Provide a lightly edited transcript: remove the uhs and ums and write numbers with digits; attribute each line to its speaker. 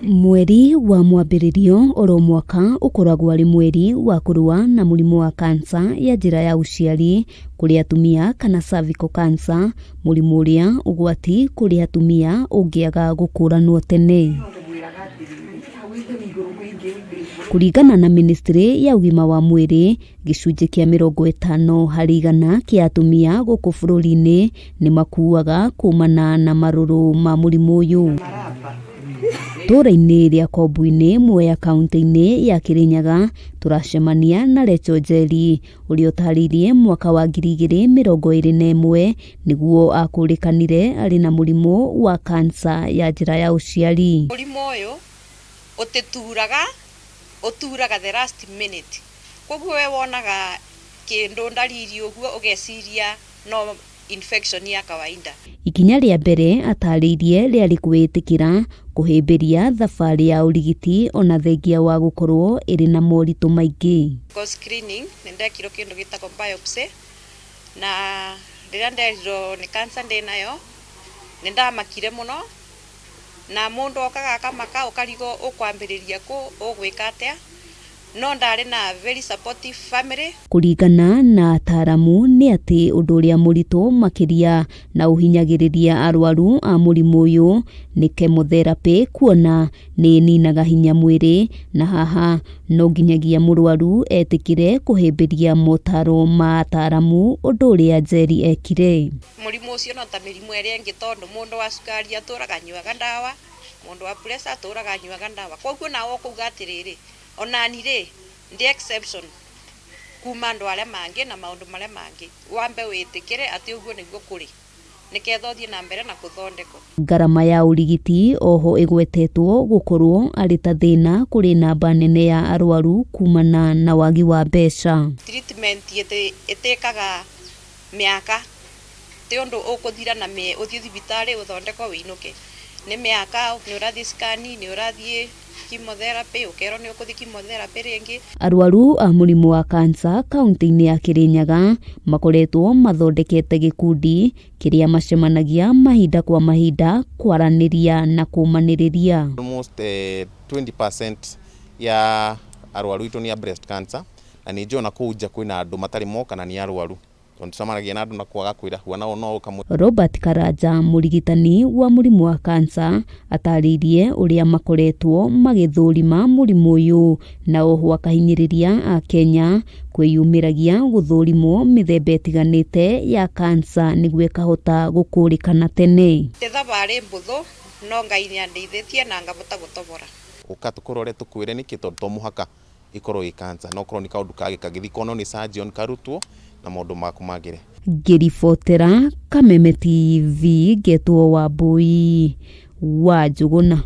Speaker 1: Mweri wa mwambĩrĩrio oro mwaka ũkoragwo arĩ mweri wa kũrũa na mũrimũ wa kansa ya njĩra ya ũciari kũrĩ atumia kana cervical cancer, mũrimũ ũrĩa ũgwati kũrĩ atumia ũngĩaga gũkũranwo tene. Kũringana na ministry ya ũgima wa mwĩrĩ, gĩcunjĩ kĩa 50% kĩa atumia gũkũ bũrũri-inĩ nĩ makuaga kumana na marũrũ ma mũrimũ ũyũ. Tũra-inĩ rĩa Kombu-inĩ, Mwea kaunti-inĩ ya Kĩrĩnyaga, tũracemania na Rachel Njeri ũrĩa ũtarĩirie mwaka wa 2021 nĩguo akũrĩkanire arĩ na mũrimũ wa kansa ya njĩra ya ũciari.
Speaker 2: Mũrimũ ũyũ ũtĩturaga, ũturaga the last minute. Koguo we wonaga kĩndũ ndariri ũguo ũgeciria no infection ya kawaida.
Speaker 1: Ikinya rĩa mbere atarĩirie rĩarĩ kwĩĩtĩkĩra kũhĩmbĩria thabarĩ ya ũrigiti ona thengia wa gũkorwo ĩrĩ na moritũ maingĩ.
Speaker 2: Go screening nĩ ndekirwo kĩndũ gĩtagwo biopsy na rĩrĩa nderirwo nĩ cancer ndĩnayo nĩ ndamakire mũno na mũndũ okaga akamaka ũkarigwo ũkwambĩrĩria kũ ũgwĩka atĩa no ndarĩ na very supportive family.
Speaker 1: Kũringana na ataramu nĩ atĩ ũndũ ũrĩa mũritũ makĩria na ũhinyagĩrĩria arwaru a mũrimũ ũyũ nĩ chemotherapy kuona nĩ ĩninaga hinya mwĩrĩ na haha no nginyagia mũrwaru etĩkĩre kũhĩmbĩria motaro ma ataramu ũndũ ũrĩa Njeri ekire.
Speaker 2: Mũrimũ ũcio no ta mĩrimũ ĩrĩa ĩngĩ tondũ mũndũ wa cukari atũraga anyuaga ndawa, mũndũ wa pressure atũraga anyuaga ndawa. Koguo nawe ũkauga atĩrĩrĩ, onani rĩ ndi exception kuma andũ arĩa mangĩ na maũndũ marĩa mangĩ. Wambe wĩtĩkĩre atĩ ũguo nĩguo kũrĩ nĩketha ũthiĩ na mbere na gũthondekwo.
Speaker 1: Ngarama ya ũrigiti oho ĩgwetetwo gũkorwo arĩ ta thĩna kũrĩ namba nene ya arwaru kumana na wagi wa mbeca.
Speaker 2: Treatment ĩtĩkaga mĩaka ti ũndũ ũkũthira na ũthiĩ thibitarĩ ũthondekwo wĩinũke. Nĩ mĩaka nĩ ũrathiĩ scan, nĩ ũrathiĩ chemotherapy, ũkerwo nĩ ũkũthiĩ chemotherapy rĩngĩ.
Speaker 1: Arwaru a mũrimũ wa kansa kaunti-inĩ ya Kĩrĩnyaga makoretwo mathondekete gĩkundi kĩrĩa macemanagia mahinda kwa mahinda kwaranĩria na kũmanĩrĩria.
Speaker 3: Almost 20% ya arwaru itũ nĩ a breast cancer na nĩ njũĩ ona kũu nja kwĩna andũ matarĩ moka na nĩ arwaru tondũ tũcemanagia na andũ na kwaga kwĩrahua nao no ũkamwe.
Speaker 1: Robert Karanja mũrigitani wa mũrimũ wa kansa atarĩirie ũrĩa makoretwo magĩthũrima mũrimũ ũyũ na oho akahinyĩrĩria akenya kwĩyumĩragia gũthũrimwo mĩthemba ĩtiganĩte ya kansa nĩguo ĩkahota gũkũrĩkana tene.
Speaker 2: Ti thabarĩ mbũthũ no Ngai nĩ andeithĩtie na ngahota gũtobora.
Speaker 3: Ũka tũkũrore tũkwĩre nĩkĩ tondũ to mũhaka ĩkorwo ĩ cancer no korwo nĩ kaũndũ kangĩ kangĩthiĩ konwo nĩ surgeon karutwo na maũndũ maku magĩre.
Speaker 1: Ngĩribotera Kameme TV ngetwo Wambui wa Njũgũna.